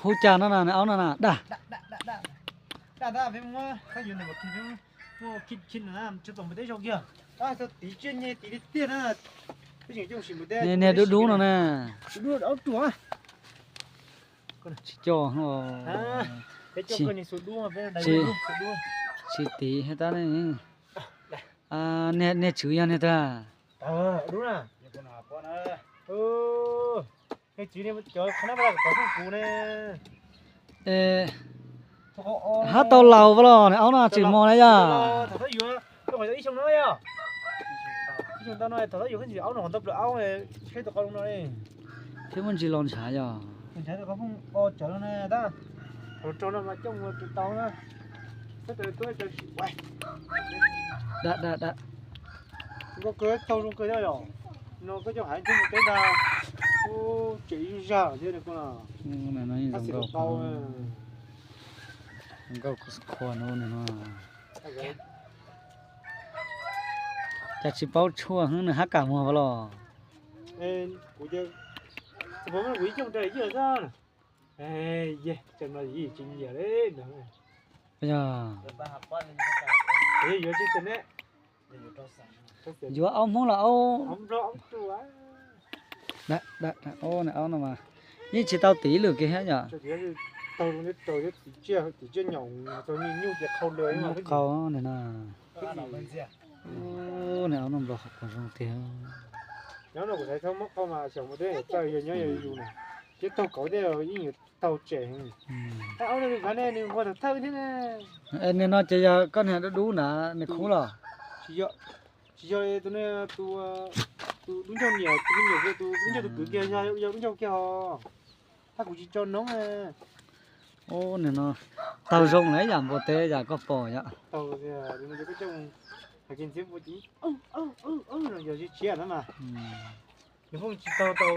Hu cas no na, aub no na, daj. Niag dub dub no na. Tsis coj, tsis tiv, tab niag tswv yog niag twg? Hab tau laus los niag aub no tsis mos na yog. Thiab muaj ntsis los ntshav yog. Daj daj daj. Nkauj kawg, taug zoo kawg thiab yom. No koj coj hais ntsej muag teb ntag. Ub, tseem yeej zag thiab no. Nkauj qhuas no. Cas tsis paub tshuaj, nws hab kam muag los. Kuv, kuv ib coj ra yawg xwb. Yog, tsis nyiam li no. Yuav aub Hmoob los aub. Aub no mas yeej tsis tau tiv lwm kiag thiab yom. Qau no, aub no nplog qhuas zoo tiag. Nyob no kuv xav tau muab qau mas xyaum mus teb txawj yog nyob yog yus na. Thiab taug kauv thiab yeej yuav taug tsem. Aub no nws npaj ne, nws nquag tawm thawj thiab ne. Niag no ces yog koj niag dub dub na, niag khub los? Tsis yog, tsis yog tus, tus dub ncauj niam, tus me nyuam kiag, tus dub ncauj tus kwv kiag, yog dub ncauj kiag os. Tab kuv tsis tso noob. Ub, niag no taug zoo lawm yam npua teb yam koj pom yom. Taug, hais kiag ntxiv npua ces yog tsis tshiab na mas. Nws pheej tsis taug tau.